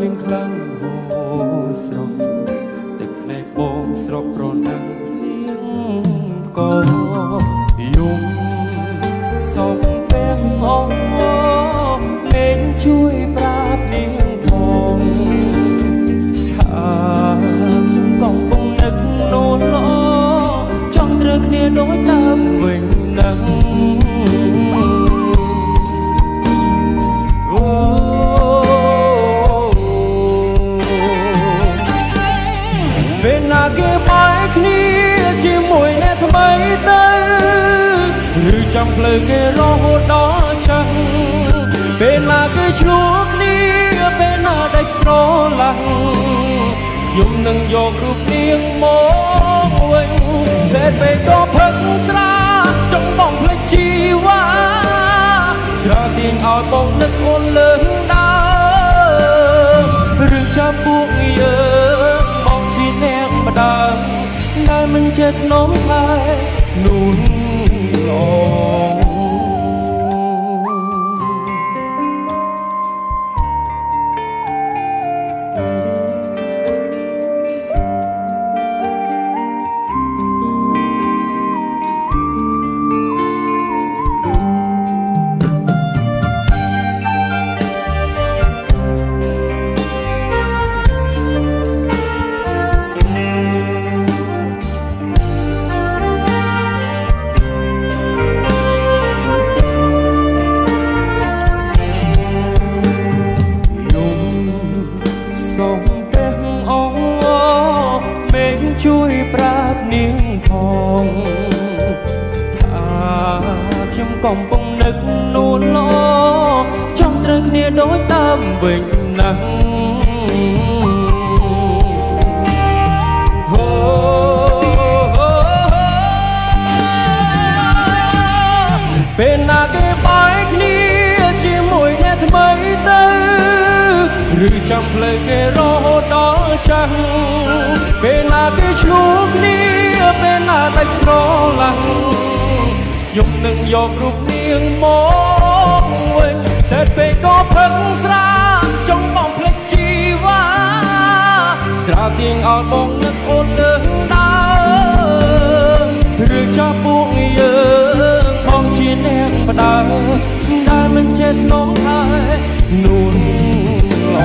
ភ្លៀងខ្លាំងហូរស្រងទឹកភ្នែកបងស្រកប្រណាំងភ្លៀងកយំសំពេងអងមេឃជួយប្រាប់នាងផងថាខ្ញុំកំពុងនឹកនួនល្អចង់ត្រូវគ្នាដូចដើមវិញនឹងពេលណាគេបែកគ្នាជាមួយអ្នកថ្មីទៅឬចាំផ្លូវគេរហូតដល់ចាស់ពេលណាគេឆ្លោះគ្នាពេលណាដាច់ស្រឡាញ់ខ្ញុំនឹងយករូបនាងមកវិញសេតពេលក៏ផឹកស្រាចង់បងភ្លេចជីវ៉ាស្រាទាញឲ្យបងនឹកអូនលើងដើមឬចាប់ពួកយើងបងជាអ្នកម្ដងដែលមិនចេះនំថែនួនឡងជួយប្រាប់នាងផងថាខ្ញុំកំពុងនឹកនួនល្អចង់ត្រូវគ្នាដូចដើមវិញណាស់ពេលណាគេបែកគ្នាជាមួយអ្នកថ្មីទៅឬចាំផ្លូវគេរហូតដល់ចាស់ពេលណាគេឆ្លោះគ្នាពេលណាដាច់ស្រឡាញ់ខ្ញុំនឹងយករូបនាងមកវិញសេតពេលក៏ផឹកស្រាចង់បងភ្លេចជីវ៉ាស្រាទាញឲ្យបងនឹកអូនលើងដើមឬចាប់ពួកយើងផងជាអ្នកផ្ដើមដែលមិនចេះនំថែនួនឡ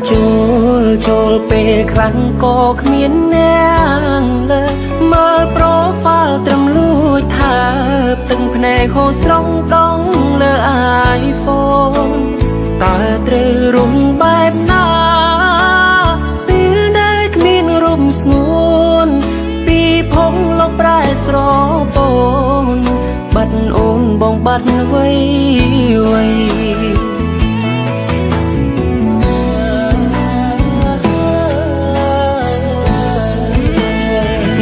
ចូលចូលពេលខ្លាំងក៏គ្មានអ្នកលើមើល profile ត្រឹមលួចថាទឹងភ្នែកហូរស្រង់ដងលើ iPhone តើត្រូវរុំបែបណាពេលដែលគ្មានរុំស្ងួនពីភងលោកប្រែស្រពោនបាត់អូនបងបាត់វៃវៃ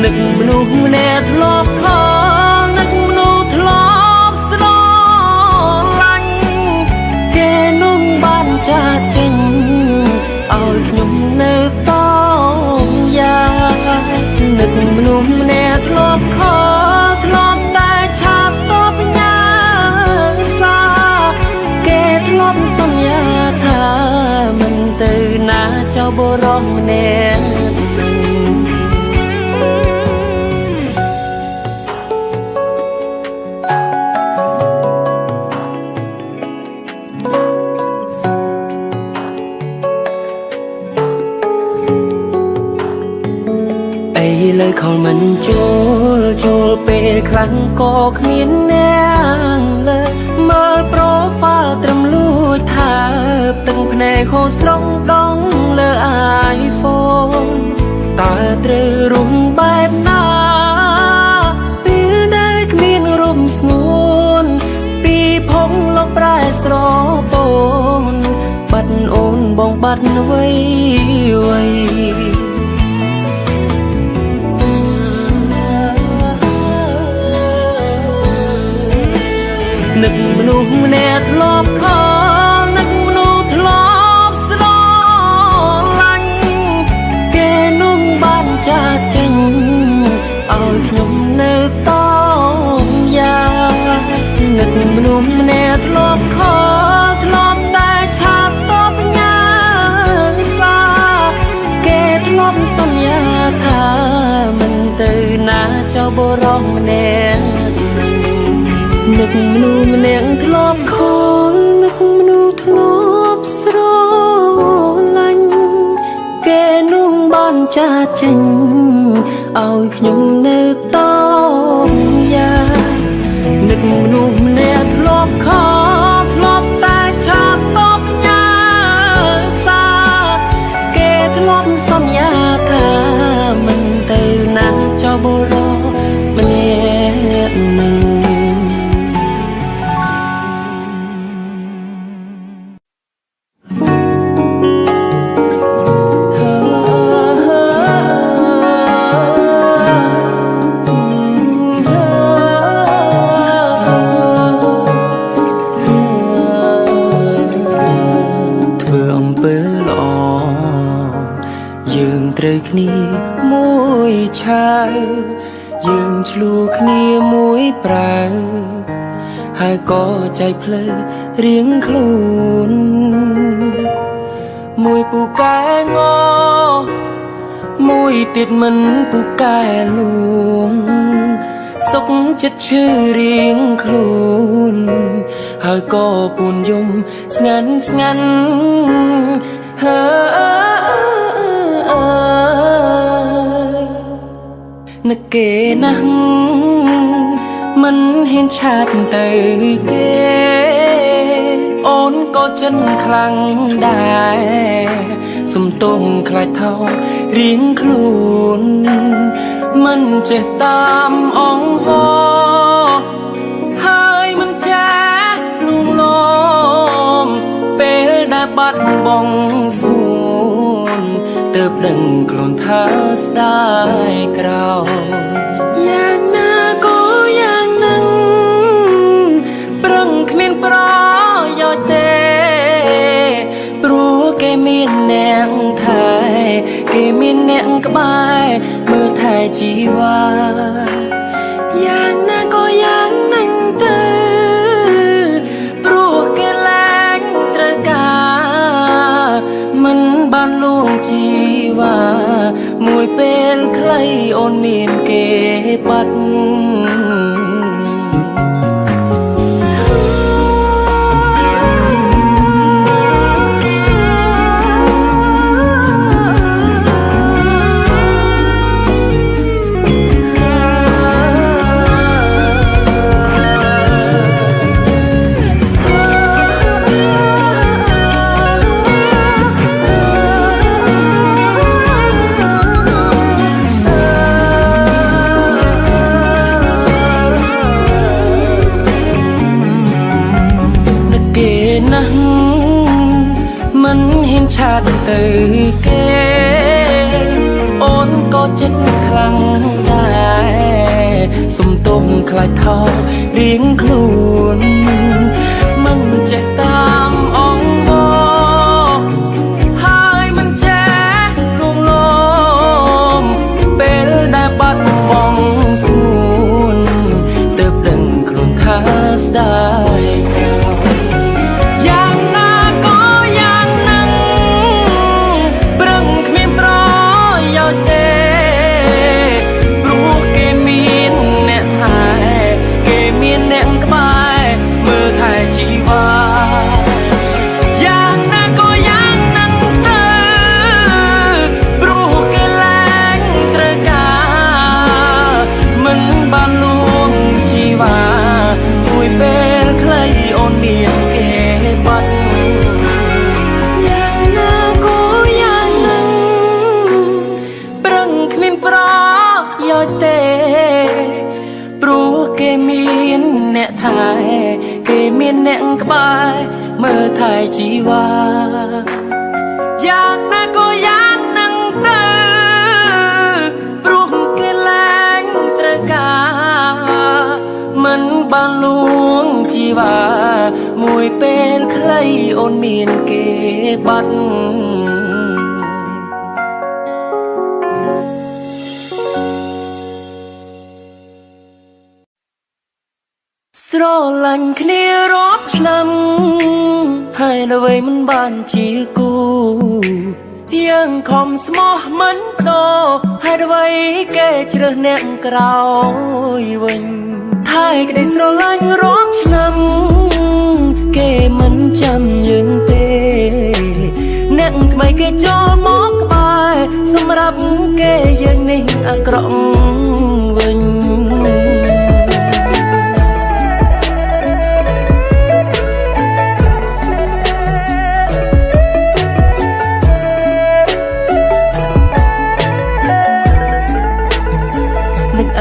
នឹកមនុស្សម្នាក់ធ្លាប់ខលនឹកមនុស្សធ្លាប់ស្រឡាញ់គេនោះបានចាកចេញឲ្យខ្ញុំនៅតងយ៉ានឹកមនុស្សម្នាក់ធ្លាប់ខលធ្លាប់តែឆាបតបញ៉ាសាគេធ្លាប់សន្យាថាមិនទៅណាចៅបរមម្នាក់ មិនចូលចូលពេលខ្លាំងក៏គ្មានអ្នកលើមើល profile ត្រឹមលួចថើបទាំងភ្នែកហូរស្រង់ដងលើ iPhone តើត្រូវរុំបែបណាពេលដែលគ្មានរុំស្ងួនពីភងលោកប្រែស្រពោនបាត់អូនបងបាត់វ័យវ័យនឹកមនុស្សម្នាក់ធ្លាប់ខលនឹកមនុស្សធ្លាប់ស្រឡាញ់គេនោះបានចាកចេញឲ្យខ្ញុំនៅតងយ៉ានឹកមនុស្សម្នាក់ធ្លាប់ខលធ្លាប់តែឆាតតបញ៉ាសាគេធ្លាប់សន្យាថាមិនទៅណាចោលបរោះម្នាក់នឹកមនុស្សម្នាក់ធ្លាប់ខលនឹកមនុស្សធ្លាប់ស្រឡាញ់គេនោះបានចាកចេញឲ្យខ្ញុំនៅតងយ៉ានឹកមនុស្សម្នាក់ធ្លាប់ខលធ្លាប់តែឆាតតបញ៉ាសាគេធ្លាប់សន្យាថាមិនទៅណាចោលបុរសម្នាក់នឹង ធ្វើអំពើល្អយើងត្រូវគ្នាមួយឆាវយើងឆ្លោះគ្នាមួយប្រាវហើយក៏ចែកផ្លូវរៀងខ្លួនមួយពូកែងមួយទៀតមិនពូកែលួងសុខចិត្តឈឺរៀងខ្លួនហើយក៏ពូនយំស្ងាត់ស្ងាត់ហើនឹកគេណាស់មិនហ៊ានឆាតទៅគេអូនក៏ចិនខ្លាំងដែរសំទងខ្លាចថោរៀងខ្លួនមិនចេះតាមអង្វរហើយមិនចាស់លួងលោមពេលដែលបាត់បង់សួនទើបដឹងខ្លួនថាស្ដាយក្រោយយ៉ាងណាក៏យ៉ាងនឹងប្រឹងគ្មានប្រយោជន៍ទេព្រោះគេមានអ្នកថែគេមានអ្នកក្បែរមើលថែជីវ៉ាយ៉ាងណាក៏យ៉ាងនឹងទៅព្រោះគេលែងត្រូវការមិនបានលួងជីវ៉ាមួយពេលខ្លីអូនមានគេបាត់មិនហ៊ានឆាតទៅគេអូនក៏ចិត្តខ្លាំងដែរសំទងខ្លាចថោរៀងខ្លួនមិនចេះតាមអង្វរហើយមិនចេះលួងលោមពេលដែលបាត់បង់សួនទើបដឹងខ្លួនថាស្ដាយក្រោយយ៉ាងណាក៏យ៉ាងនឹងប្រឹងគ្មានប្រយោជន៍ទេព្រោះគេមានអ្នកថែគេមានអ្នកក្បែរមើលថែជីវ៉ាយ៉ាងណាក៏យ៉ាងនឹងទៅព្រោះគេលែងត្រូវកា អូនមានគេបាត់យ៉ាងណាក៏យ៉ាងនឹងប្រឹងគ្មានប្រយោជន៍ទេព្រោះគេមានអ្នកថែគេមានអ្នកក្បែរមើលថែជីវ៉ាយ៉ាងណាក៏យ៉ាងនឹងទៅព្រោះគេលែងត្រូវការមិនបានលួងជីវ៉ាមួយពេលខ្លីអូនមានគេបាត់ស្រឡាញ់គ្នារាប់ឆ្នាំហើយអ្វីមិនបានជាគូយើងខំស្មោះមិនបដូរហេតុអ្វីគេជ្រើសអ្នកក្រោយវិញថែក្តីស្រឡាញ់រាប់ឆ្នាំគេមិនចាំយើងទេអ្នកថ្មីគេចូលមកក្បែរសម្រាប់គេយើងនេះអាក្រក់វិញ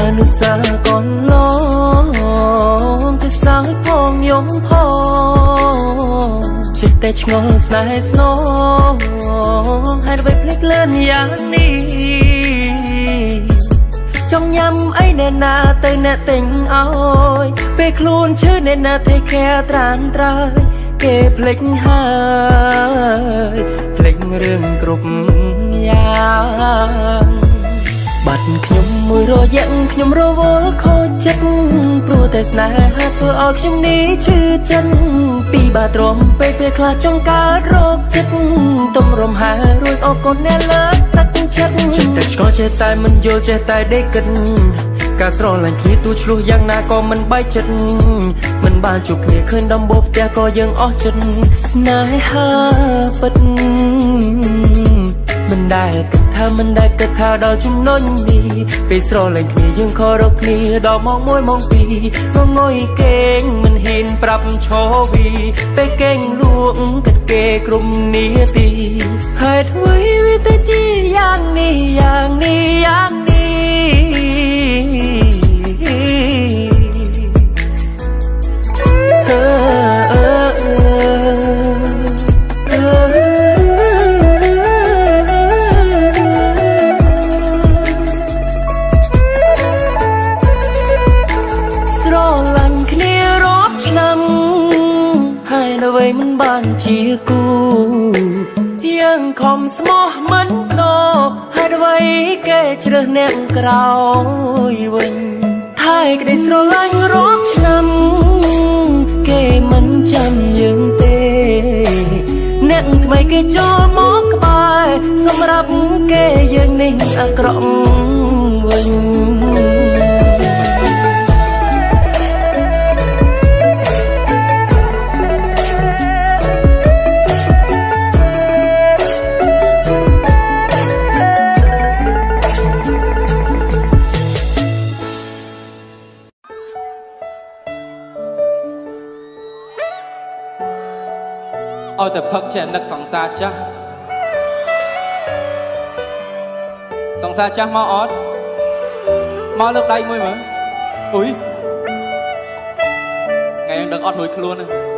អនុសាកនឡងទៅសើចផងយំផងចិត្តតែឆ្ងល់ស្នេហ៍ស្នងហេតុអ្វីភ្លេចលឿនយ៉ាងនេះចង់ញ៉ាំអីអ្នកណាទៅអ្នកទិញឲ្យពេលខ្លួនឈឺអ្នកណា take care ត្រានត្រើយគេភ្លេចហើយភ្លេចរឿងគ្រប់យ៉ាងបាត់ខ្ញុំមួយរយៈខ្ញុំរវល់ខូចចិត្តព្រោះតែស្នេហាធ្វើឲ្យខ្ញុំនេះឈឺចិត្តពីបាទ្រាំពេកពេលខ្លះចង់កើតរោគចិត្តទុំរំហារួចអរគុណអ្នកលើកទឹកចិត្តចិត្តតែឆ្ងល់ចេះតែមិនយល់ចេះតែដេកគិតការស្រឡាញ់គ្នាទូឆ្លោះយ៉ាងណាក៏មិនបែកចិត្តមិនបានជួបគ្នាឃើញដំបូលផ្ទះក៏យើងអស់ចិត្តស្នេហាពិតមិនដែលគិតថាមិនដែលគិតថាដល់ចំណុចនេះពេលស្រឡាញ់គ្នាយើងខរកគ្នាដល់ម៉ោង1ម៉ោង2ងងុយគេងមិនហ៊ានប្រាប់ឈវីពេលគេងលួងគិតគេគ្រប់នាទីហេតុអ្វីវាទៅជាយ៉ាងនេះយ៉ាងនេះយ៉ាងនេះស្រឡាញ់គ្នារាប់ឆ្នាំហើយអ្វីមិនបានជាគូយើងខំស្មោះមិនបដូរហេតុអ្វីគេជ្រើសអ្នកក្រោយវិញថែក្តីស្រឡាញ់រាប់ឆ្នាំគេមិនចាំយើងទេអ្នកថ្មីគេចូលមកក្បែរសម្រាប់គេយើងនេះអាក្រក់វិញ ឲ្យតែផឹកចេះនឹកសង្សារចាស់សង្សារចាស់មកអត់មកលើកដៃមួយមើលអុយថ្ងៃនេះដឹងអត់រួចខ្លួនទេ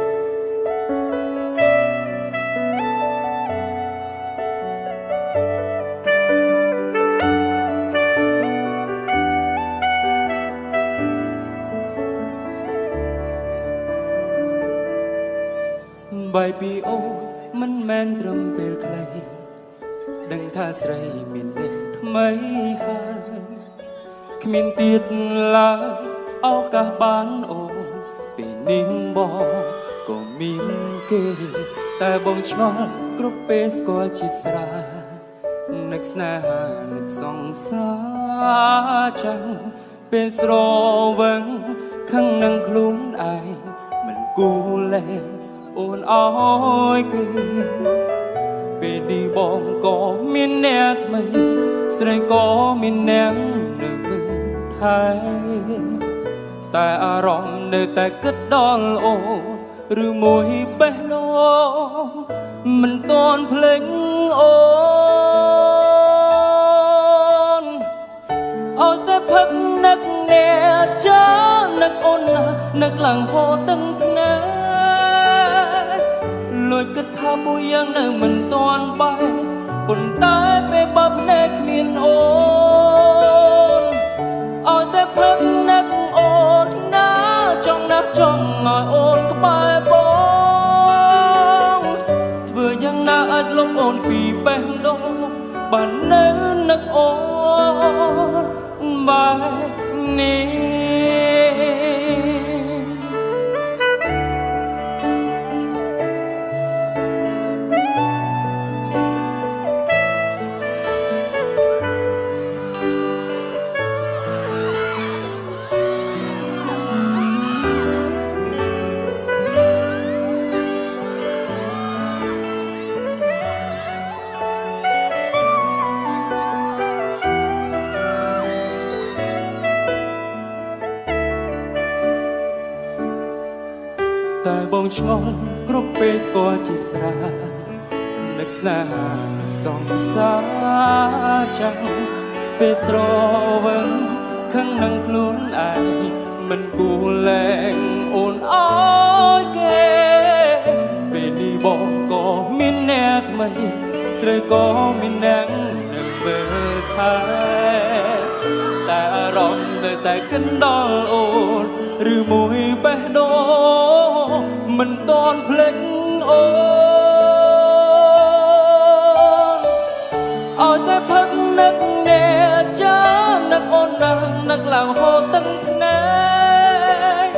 បាយពីអូនមិនមែនត្រឹមពេលខ្លីដឹងថាស្រីមានអ្នកថ្មីហើយគ្មានទៀតឡើយឱកាសបានអូនពេលនេះបងក៏មានគេតែបងឆ្ងល់គ្រប់ពេលស្គាល់ជាស្រានឹកស្នេហានឹកសង្សារចាំងពេលស្រវឹងខឹងនឹងខ្លួនឯងមិនគូលែងអូនអើយគេពេលនេះបងក៏មានអ្នកថ្មីស្រីក៏មានអ្នកនៅថែតែអារម្មណ៍នៅតែគិតដល់អូន ឬមួយបេះដូងមិនទាន់ភ្លេចអូនឲ្យតែផឹកនឹកអ្នកចានឹកអូននឹកឡើងហូរទាំងភ្នែកលួចគិតថាពួកយ៉ាងនៅមិនទាន់បែកប៉ុន្តែពេលបើភ្នែកគ្មានអូនឲ្យតែផឹកនឹកអូនណាចង់ណាស់ចង់ឲ្យអូនក្បែរបងធ្វើយ៉ាងណាអាចលុបអូនពីបេះដូងបាននៅនឹកអូនបែបនេះតែបងឆ្ងល់គ្រប់ពេលស្គាល់ជាស្រានឹកស្នេហានឹកសង្សារចាំពេលស្រវឹងខឹងនឹងខ្លួនឯងមិនគួរលែងអូនអើយគេពេលនេះបងក៏មានអ្នកថ្មីស្រីក៏មានអ្នកនឹងមើលថែតែអារម្មណ៍នៅតែកិនដល់អូនឬមួយបេះដូងមិនទាន់ភ្លេចអូនឲ្យតែផឹកនឹកអ្នកចានឹកអូននឹកឡើងហូរទាំងភ្នែក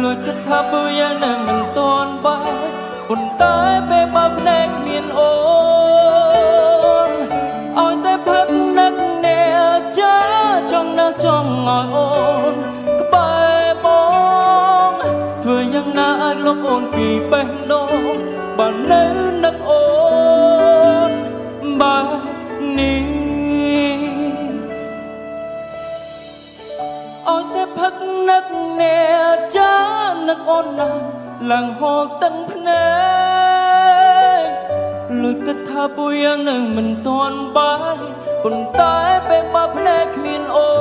លួចគិតថាពួកយ៉ាងនៅមិនទាន់បែកប៉ុន្តែពេលបើភ្នែកគ្មានអូនឲ្យតែផឹកនឹកអ្នកចាចង់ណាស់ចង់ឲ្យអូនក្បែរបងធ្វើយ៉ាងណាអាចលុបអូនពីបេះដូងបើនៅនឹកអូនបែបនេះឲ្យតែផឹកនឹកអ្នកចានឹកអូនណាស់ឡើងហូរទាំងភ្នែកលួចគិតថាពួកយ៉ាងនៅមិនទាន់បែកប៉ុន្តែពេលបើភ្នែកគ្មានអូ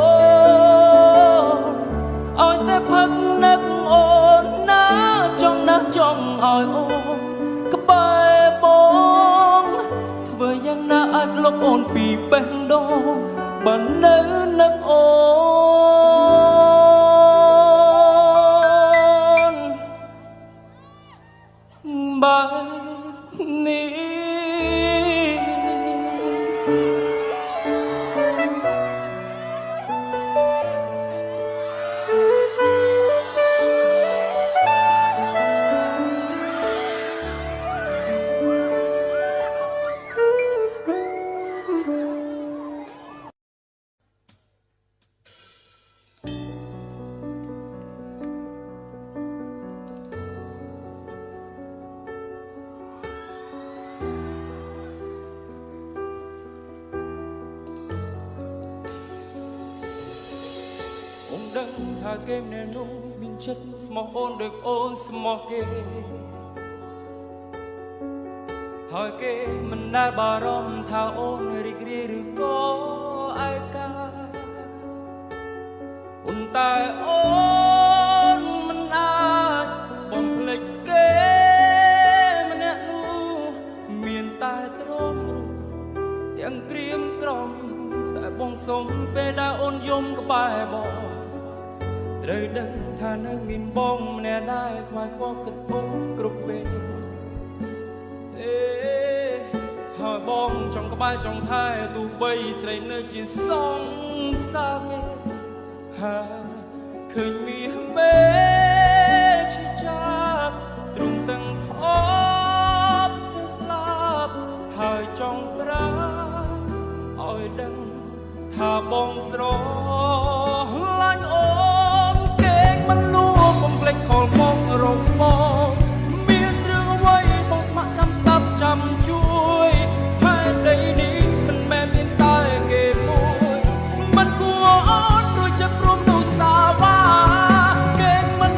នឲ្យតែផឹកនឹកអូនណាចង់ណាស់ចង់ឲ្យអូនក្បែរបងធ្វើយ៉ាងណាអាចលុបអូនពីបេះដូងបើនៅនឹកអូនបែបនេះដឹងថាគេម្នាក់នោះមានចិត្តស្មោះអូនដូចអូនស្មោះគេហើយគេមិនដែលបារម្ភថាអូនរីករាយឬក៏ឯកាអូនតែអូនមិនអាចបំភ្លេចគេម្នាក់នោះមានតែទ្រាំរស់ទាំងក្រៀមក្រំតែបងសុំពេលដែលអូនយំក្បែរបងត្រូវដឹងថានៅមានបងម្នាក់ដែរខ្វាយខ្វល់គិតអូនគ្រប់ពេលអេហើយបងចង់ក្បែរចង់ថែទោះបីស្រីនៅជាសង្សារគេហើយឃើញមាសមេឈឺចាប់ទ្រុងទាំងថប់ស្ទើរស្លាប់ហើយចង់ប្រាប់ឲ្យដឹងថាបងស្រឡាញ់អូនគេមិនលួកុំភ្លេចខលមករកបងមានរឿងអ្វីបងស្ម័គ្រចាំស្ដាប់ចាំជួយហើយដីនេះមិនមែនមានតែគេមួយមិនគួរអូនរួចចិត្តព្រមនោះសាវ៉ាគេមិន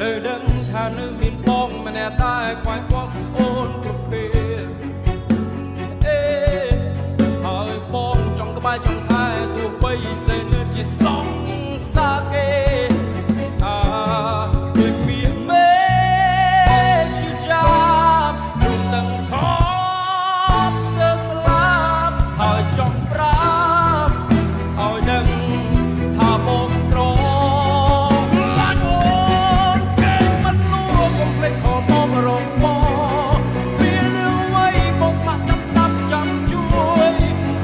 ត្រូវដឹងថានៅមានបងម្នាក់តែខ្វាយខ្វល់អូនគ្រប់ពេលអេហើយបងចង់ក្បែរចង់ថែទោះបីស្រីលឿនជាសងសាគេអាដូចមានមេឈឺចាប់ព្រមទាំងខកស្ទើរស្លាប់ហើយចង់ប្រាប់ឲ្យដឹងថាបងស្រឡាញ់អូនគេមិនលួកុំភ្លេចខមករកបងមានរឿងអ្វីបងស្ម័គ្រចាំស្ដាប់ចាំជួយ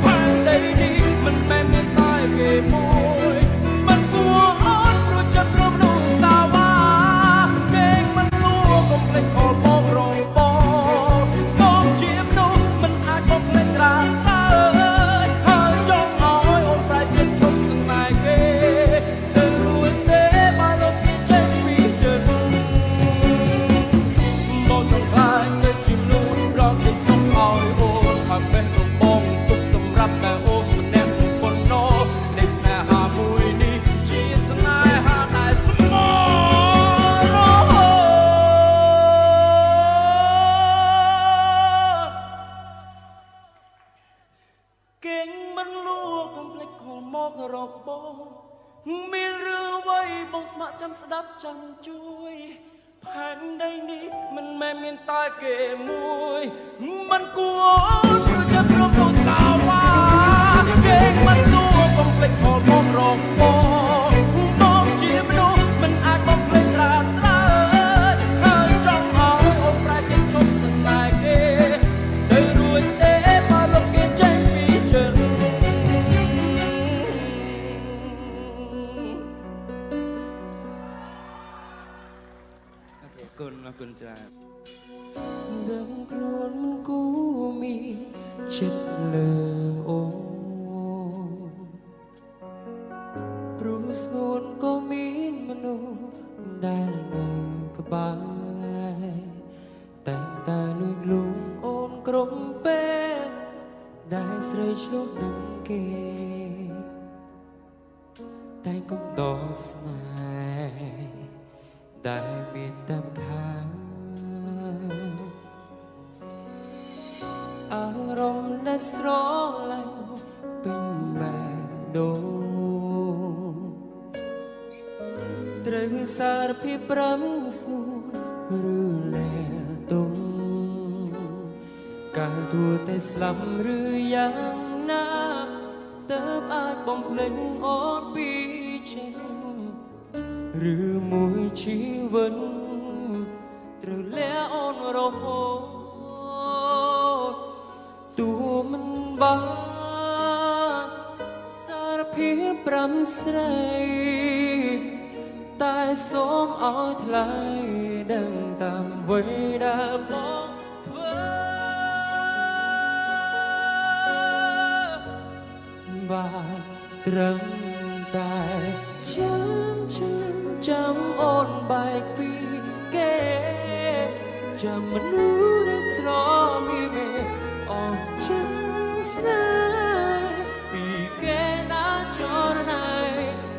ផែនដីនេះមិនមែនមានតែគេមួយមិនគួរអត់ព្រោះចិត្តរំនោះសាវ៉ាគេមិនលួកុំភ្លេចខមករកបងបងជាមនុស្សមិនអាចបំភ្លេចត្រាអើយហើយចង់ឲ្យអូនប្រែចិត្តឈប់ស្នេហ៍គេទៅរួចទេបើលោកគេចេញពីចិត្តបងចង់ខ្លាចទៅជាមនុស្សរកទីសុខឲ្យអូនហើយបេះដូងបងទុកសម្រាប់តែអូនម្នាក់ប៉ុណ្ណោះនៃស្នេហាមួយនេះជាស្នេហាដែលស្មោរហូតគេងមិនលួកុំភ្លេចខលមករកបងមានរឿងអ្វីបងស្ម័គ្រចាំស្ដាប់ចាំជួយផែនដីនេះមិនមែនមានតែគេមួយមិនគួរព្រោះចិត្តរំលោសាវ៉ាគេមិនលួកុំភ្លេចខលមករកបងបងជាមនុស្សមិនអាចបំភ្លេចត្រាត្រើយហើយចង់ឲ្យអូនប្រែចិត្តឈប់ស្នេហ៍គេទៅរួចទេបើលោកគេចេញពីចិត្ត អរគុណអរគុណច្រើន ដឹងខ្លួនមិនគូមានចិត្តលើអូនព្រោះស្ងួនក៏មានមនុស្សដែលនៅក្បែរតែងតែលួចលួងអូនគ្រប់ពេលដែលស្រីឆ្លុះនឹងគេតែកុំដកស្នេហ៍ដែលមានតែម្ខាងអារម្មណ៍ដែលស្រឡាញ់ពេញបេះដូងត្រូវសារភាពប្រឹងស្ងួនឬលែទុំកាលទួតែស្លាប់ឬយ៉ាងណាទើបអាចបំភ្លេចអូនពីចិត្តឬមួយជីវិតត្រូវលះអូនរហូតទួមិនបានសារភាពប្រាំស្រីតែសូមឲ្យថ្លៃដឹងតាមអ្វីដែលបងធ្វើបានត្រឹមតែចាំចាំចាំអូនបែកពីគេចាំមនុស្សដែលស្រមីមេអស់ចិត្តស្នេហ៍ពីគេណាចរណៃ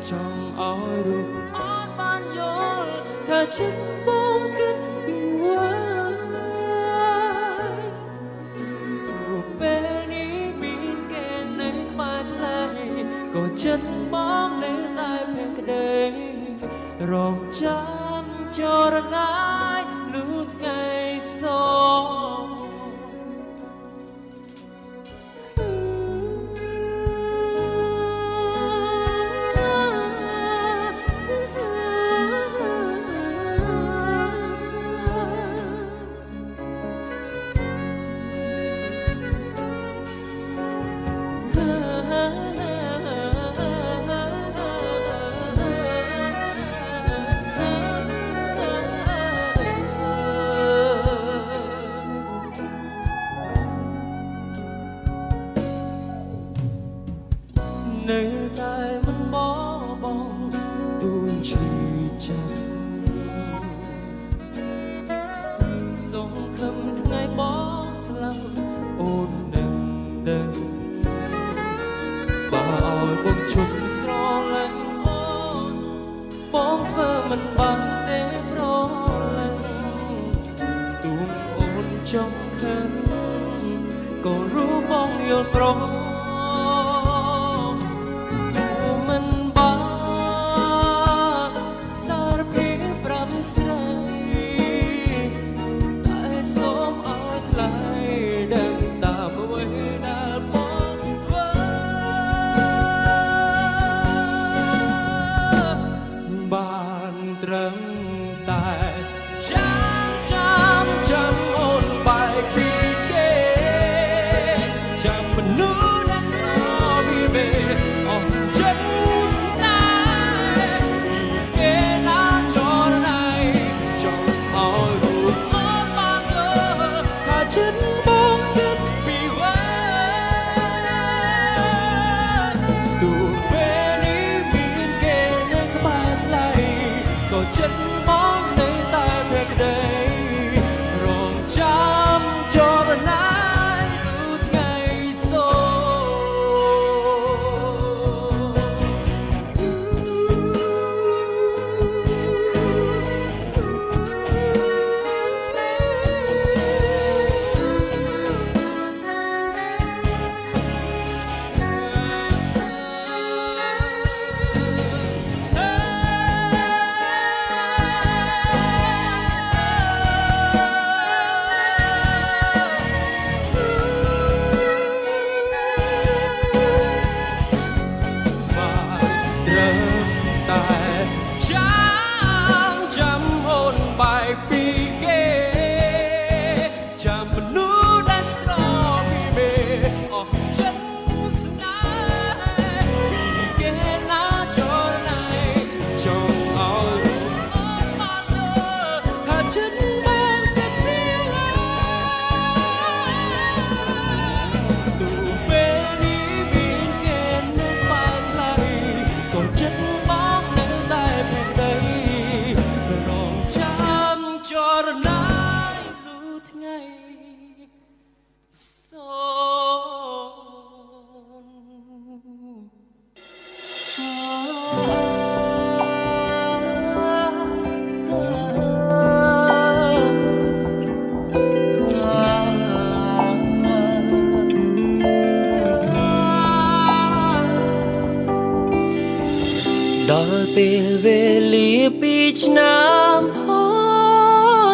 ចង់ឲ្យរូបអូនបានយល់ថាចិត្តបងគិតពីវ៉ាព្រោះពេលនេះមានគេនៅក្បែរថ្លៃក៏ចិត្តបងនៅតែភក្តីរងចាំចរណៃលុះថ្ងៃសនៅតែមិនបបងទូនឈឺចាប់សង្ឃឹមថ្ងៃបងស្លាប់អូននឹងដឹងបើឲ្យបងឈប់ស្រឡាញ់អូនបងធ្វើមិនបានទេប្រ ចង់ខឹងក៏รู้បងយល់ព្រមមិនបានសារភាពប្រាប់ស្រីតែសូមឲ្យថ្លៃដឹងតាមអ្វីដែលបងធ្វើបានត្រឹមតែចាំចាំចាំអូនបែកពីគេចាំមនុស្សដែលស្របពីមេអស់ចិត្តស្នេហ៍ពីគេណាចរណៃចង់ឲ្យរូបអូនបានលើថាចិត្តបងគិតពីវ៉ាទូពេលនេះមានគេនៅក្បែរថ្លៃក៏ចិត្តបងនៅតែភក្តីរងចាំចរណៃលុះថ្ងៃសូបានត្រឹមតែចាំចាំអូនបែកពីគេចាំមនុស្សដែលស្រពីមេអស់ចិត្តស្នេហ៍ពីគេណាចរណៃចង់ឲ្យអូនបានលើថាចិត្តបងគិតពីឡើទូពេលនេះមានគេនៅក្បែរថ្លៃក៏ចិត្តបងនៅតែភក្តីរងចាំចរណៃលុះថ្ងៃសូន ដល់ពេលវេលាពីឆ្នាំផុ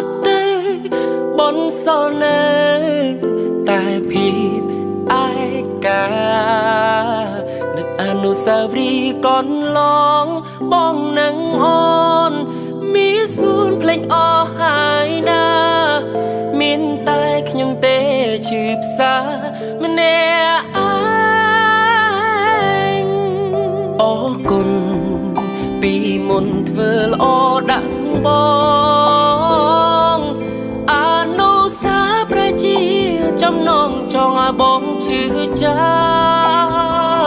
តទៅបនសល់នៅតែភាពឯកានឹកអនុស្សាវរីយ៍កន្លងបងនឹងអូនមានស្ងួនភ្លេចអស់ហើយណាមានតែខ្ញុំទេឈឺផ្សាម្នាក់ឯងអរគុណពីមុនធ្វើល្អដាក់បងអនុស្សាប្រជាចំណងចង់ឲ្យបងឈឺចា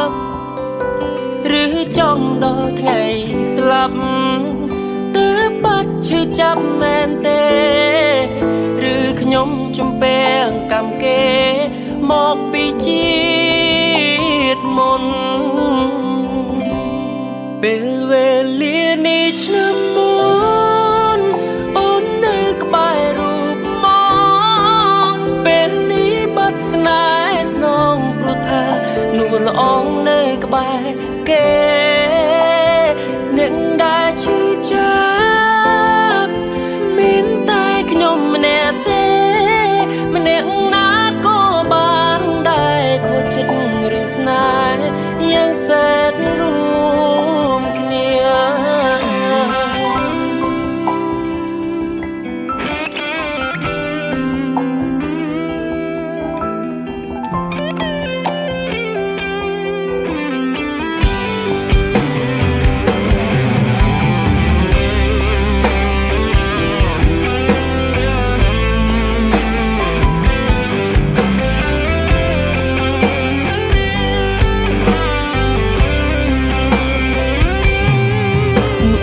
ប់ឬចង់ដល់ថ្ងៃស្លាប់ទើបបាត់ឈឺចាប់មែនទេឬខ្ញុំចំពាំងកម្មគេមកពីជាតិមុនពេលវេលានេះឆ្នាំមុនអូននៅក្បែររូបមកពេលនេះបាត់ស្នេហ៍ស្នងព្រោះថានួនល្អងនៅក្បែរគេអ្នកដែលឈឺចាប់មានតែខ្ញុំម្នាក់ទេម្នាក់ណាក៏បានដែរខូចចិត្តរឿងស្នេហ៍យ៉ាងសែនរួមគ្នា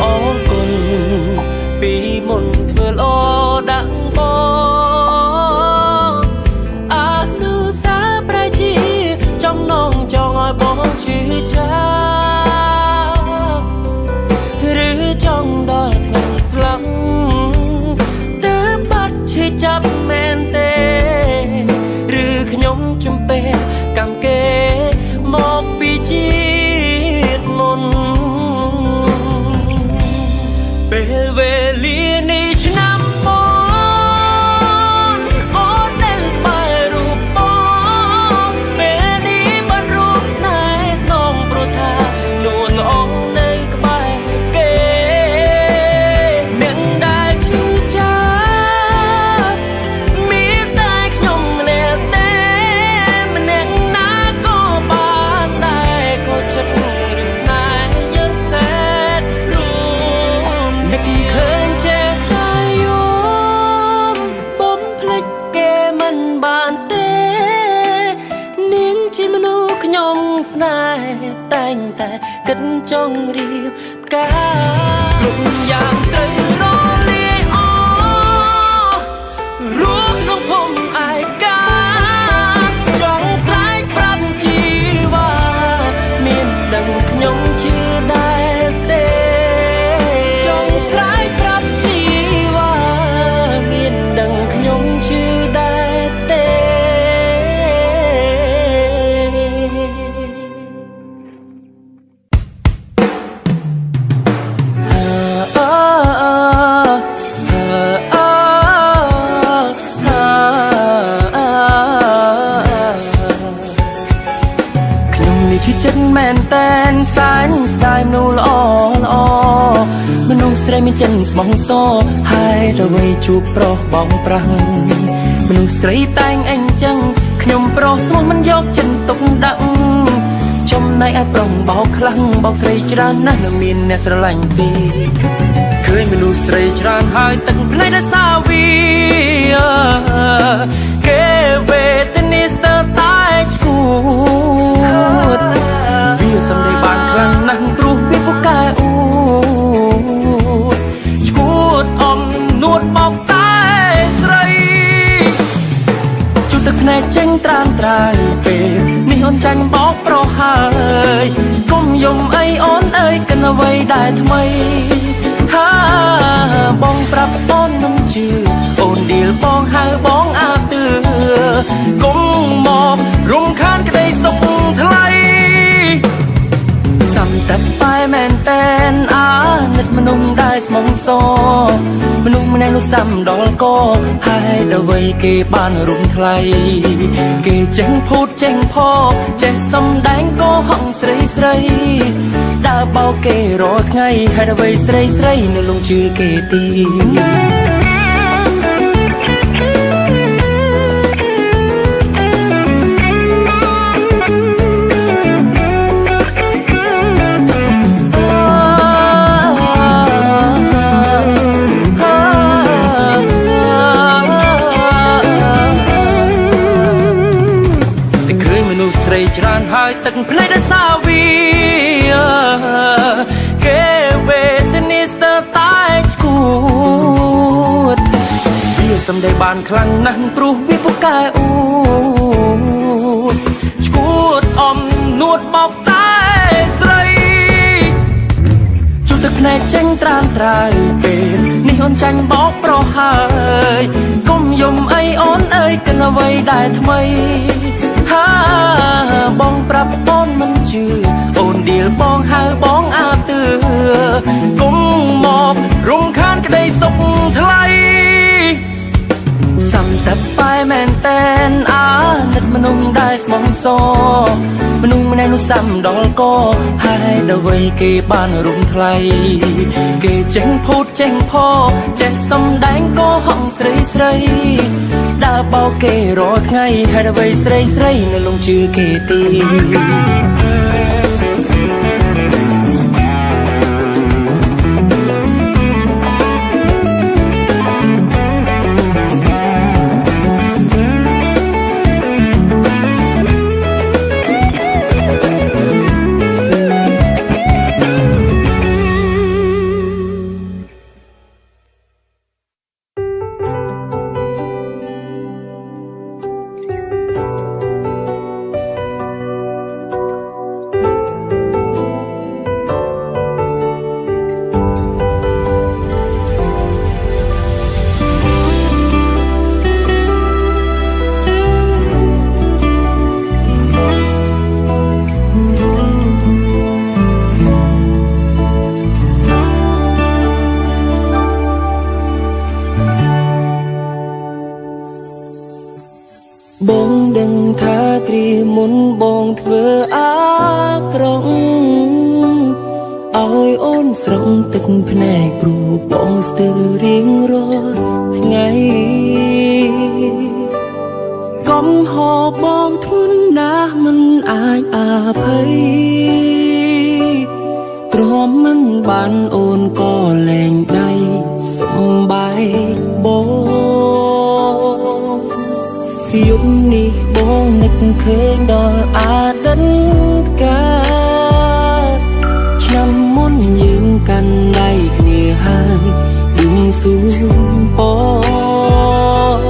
អរគុណពីមុនធ្វើល្អដាក់បងអនុស្សាប្រជាចំណងចង់ឲ្យបងឈឺចាប់ឬចង់ដល់ថ្ងៃស្លាប់ទើបបាត់ឈឺចាប់មែនទេ គិតចង់រៀបការគ្រប់យ៉ាងត្រូវរលាយអស់រួមក្នុងភពឯកាចង់ស្រែកប្រាប់ជីវ៉ាមានដឹងខ្ញុំជឿដែរទេចង់ស្រែកប្រាប់ជីវ៉ាមានដឹងខ្ញុំជឿដែរទេខ្ញុំនេះជាចិត្តមែនតែនសែនស្ដាយមនុស្សល្អល្អមនុស្សស្រីមានចិត្តស្មោះសរហើយអ្វីជួបប្រុសបងប្រាំងមនុស្សស្រីតែងអញ្ចឹងខ្ញុំប្រុសស្មោះមិនយកចិត្តទុកដាក់ចំណែកឯប្រុសបោកខ្លាំងបោកស្រីច្រើនណាស់នៅមានអ្នកស្រឡាញ់ពីឃើញមនុស្សស្រីច្រើនហើយទឹកភ្នែកដែលសាវីគេវេទនាស្ទើរតែឈួតវាសំដីបានខ្លាំងណាស់ព្រោះវាពូកែអួតឈួតអំនួតបោកតែស្រីជុះទឹកភ្នែកចេញត្រានត្រើយពេលនេះអូនចាញ់បោកប្រុសហើយកុំយំអីអូនអើយកិនអ្វីដែលថ្មីហាបងប្រាប់អូនមិនជឿអូនឌីលបងហៅបងអាទឿកុំមករំខានក្តីសុខថ្លៃសំតែបែមែនតែនអាណិតមនុស្សដែលស្មងសមនុស្សម្នាក់នោះសំដល់កហើយដល់អ្វីគេបានរុំថ្លៃគេចេះភូតចេះផចេះសំដែងកុហកស្រីស្រីដើរបោកគេរាល់ថ្ងៃហើយដល់អ្វីស្រីស្រីនៅលងជឿគេទីស្រីច្រើនហើយទឹកភ្នែកដែលសាវីគេវេទនាស្ទើរតែឈួតវាសំដីបានខ្លាំងណាស់ព្រោះវាពូកែអួតឈួតអំនួតបោកតែស្រីជុះទឹកភ្នែកចេញត្រានត្រើយពេលនេះអូនចាញ់បោកប្រុសហើយកុំយំអីអូនអើយកិនអ្វីដែលថ្មីហាបងប្រាប់អូនមិនជឿអូនឌីលបងហៅបងអាទឿកុំមករំខានក្តីសុខថ្លៃសំតែបែមែនតែនអាណិតមនុស្សដែលស្មោះសរមនុស្សម្នាក់នោះសំដល់កហើយដល់អ្វីគេបានរុំថ្លៃគេចេះភូតចេះផចេះសំដែងកុហកស្រីស្រីដើរបោកគេរាល់ថ្ងៃហើយដល់អ្វីស្រីស្រីនៅលងជឿគេទីបងដឹងថាគ្រាមុនបងធ្វើអាក្រក់ឲ្យអូនស្រង់ទឹកភ្នែកព្រោះបងស្ទើររៀងរាល់ថ្ងៃកុំហបងធ្ងន់ណាស់មិនអាចអភ័យទ្រាំមិនបានអូនក៏លែងដៃសំបែកបងយប់នេះបងនឹកឃើញដល់អតីតកាល ួងពរ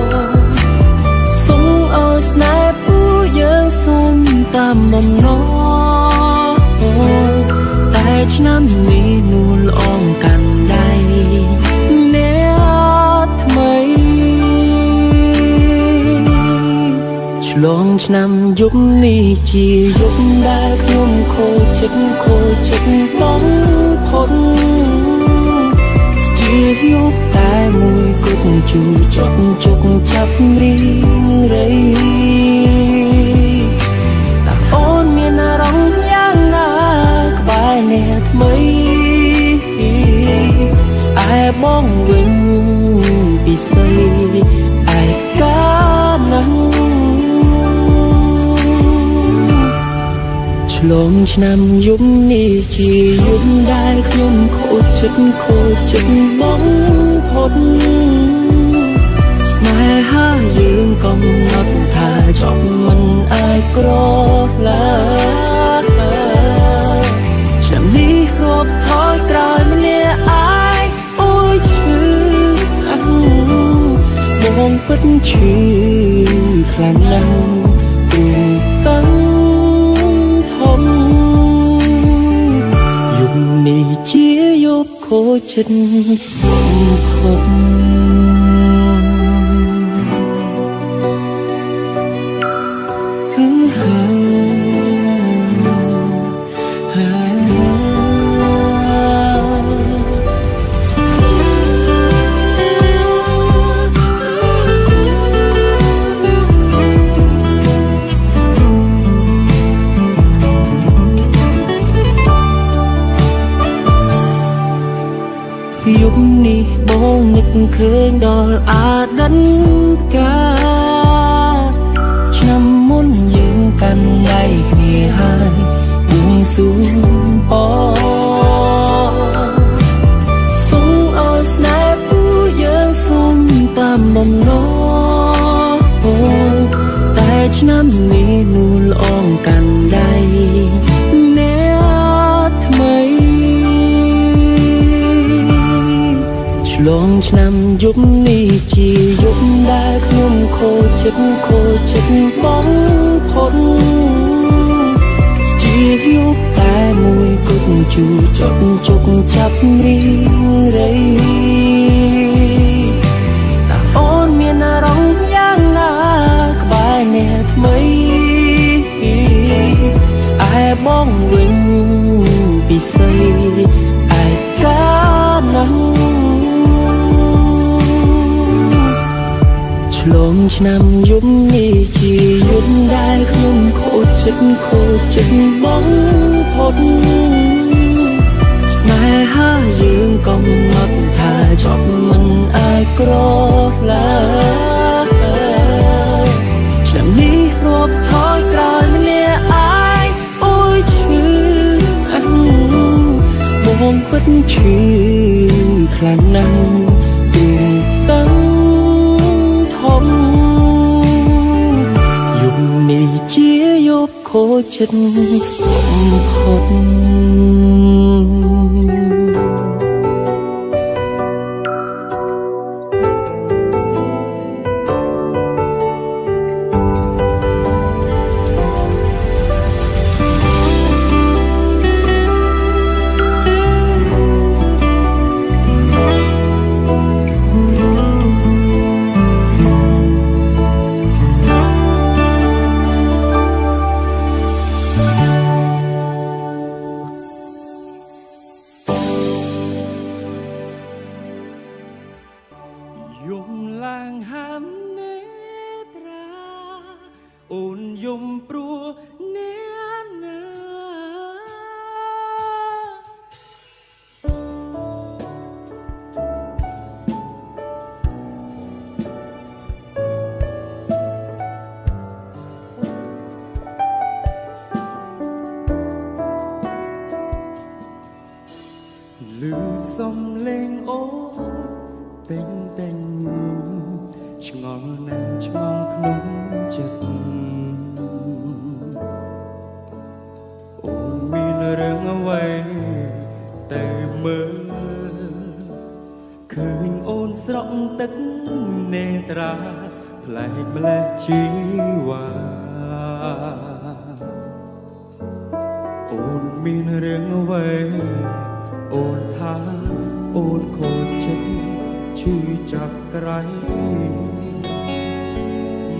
សូមឲ្យស្នេហ៍ពូយើងសុំតាមបំណងតែឆ្នាំនេះនួនល្អងកាន់ដៃអ្នកថ្មីឆ្លងឆ្នាំយប់នេះជាយប់ដែលខ្ញុំខូចចិត្តខូចចិត្តបំផុតជាយប់តែមួយគត់ជូរចត់ជុកចាប់រៀងរៃតើអូនមានអារម្មណ៍យ៉ាងណាក្បែរអ្នកថ្មីឯបងវិញពិសីឯកាណាស់ឆ្លងឆ្នាំយប់នេះជាយប់ដែលខ្ញុំខូចចិត្តខូចចិត្តបំផុតស្នេហាយើងកំណត់ថាចប់មិនអាចក្រឡើយឆ្នាំនេះរាប់ថយក្រោយម្នាក់ឯងអូយឈឺណាស់បងពិតឈឺខ្លាំងណាស់ទ្រូងតឹងធំយប់នេះជាយប់ខូចចិត្តបំផុត យប់នេះបងនឹកឃើញដល់អតីតកាលឆ្នាំមុនយើងកាន់ដៃគ្នាហើយបួងសួងពរសូមឲ្យស្នេហ៍ពូយើងសុំតាមបំណងតែឆ្នាំនេះនួនល្អងកាន់ដៃអ្នកថ្មីឆ្លងឆ្នាំយប់នេះជាយប់ដែលខ្ញុំខូចចិត្តខូចចិត្តបំផុតជាយប់តែមួយគត់ជូរចត់ជុកចាប់រៀងរៃតើអូនមានអារម្មណ៍យ៉ាងណាក្បែរអ្នកថ្មីឯបងវិញពិសីឯកាណាស់ឆ្លងឆ្នាំយប់នេះជាយប់ដែលខ្ញុំខូចចិត្តខូចចិត្តបំផុតស្នេហាយើងកំណត់ថាចប់មិនអាចក្រឡើយឆ្នាំនេះរាប់ថយក្រោយម្នាក់ឯងអូយឈឺណាស់បងពិតឈឺខ្លាំងណាស់ទ្រូងតឹងធំយប់នេះជាយប់ខូចចិត្តបំផុត យំឡើងហាមនេត្រាអូនយំព្រោះអ្នកណាឮសំឡេងអូន ទិញទិញឆ្ងល់ណាស់ឆ្ងល់ក្នុងចិត្តអូនមានរឿងអ្វីទៅមើលឃើញអូន ទឹកនេត្រាប្លែកម្លេះជីវ៉ាអូនមានរឿងអ្វីអូនថាអូនខូចចិត្តឈឺចាប់ក្រៃ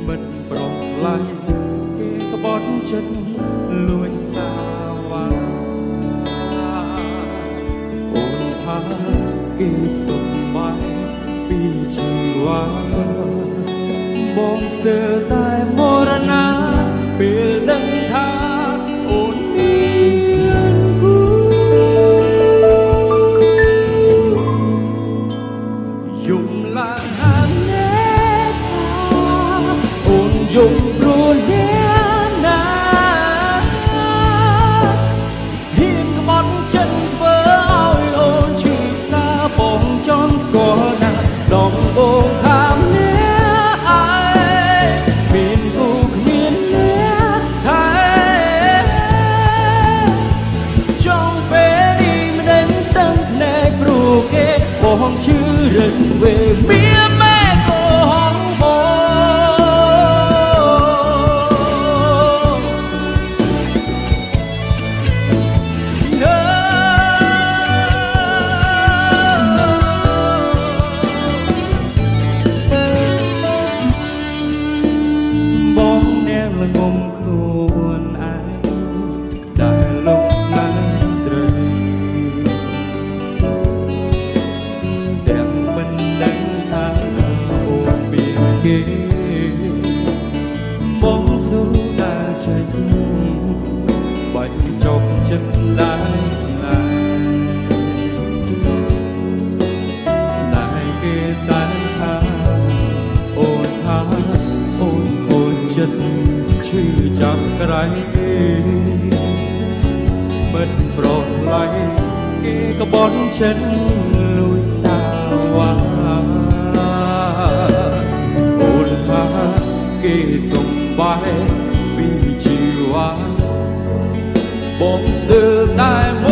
មិត្តប្រុសថ្លៃគេក្បត់ចិត្តលួចសាវ៉ាអូនថាគេសុំបាយពីជីវ៉ាបងស្ទើរតែមរណាពេលដឹងថាអូនមានគូយំឡើងហានេថាអូនយំព្រោះអ្នកណាហ៊ានក្បត់ចិត្តធ្វើឲ្យអូនឈឺផ្សាបងចង់ស្គាល់ណាស់ដងបងថាអ្នកឯងមានគូគ្មានអ្នកថែចង់ពេលនេះមិនដឹងតាំងភ្នែកព្រោះគេបងឈឺរឹងវេមានម៉ែក៏ហងបងបងអ្នកល្ងងខ្លួនឯងដែលលោកស្នេហ៍ស្រីទាំងមិនដឹងថាអូនមានគេបងស៊ូដើរចេញបាញ់ចុកចិត្តដែរស្នេហ៍ស្នេហ៍គេតែថាអូនថាអូនខូចចិត្តឈឺចាប់ក្រៃមិត្តប្រុសថ្លៃគេក្បត់ចិត្តលួចសាវ៉ាអូនថាគេសុំបាយពីជីវ៉ាបងស្ទើរតែម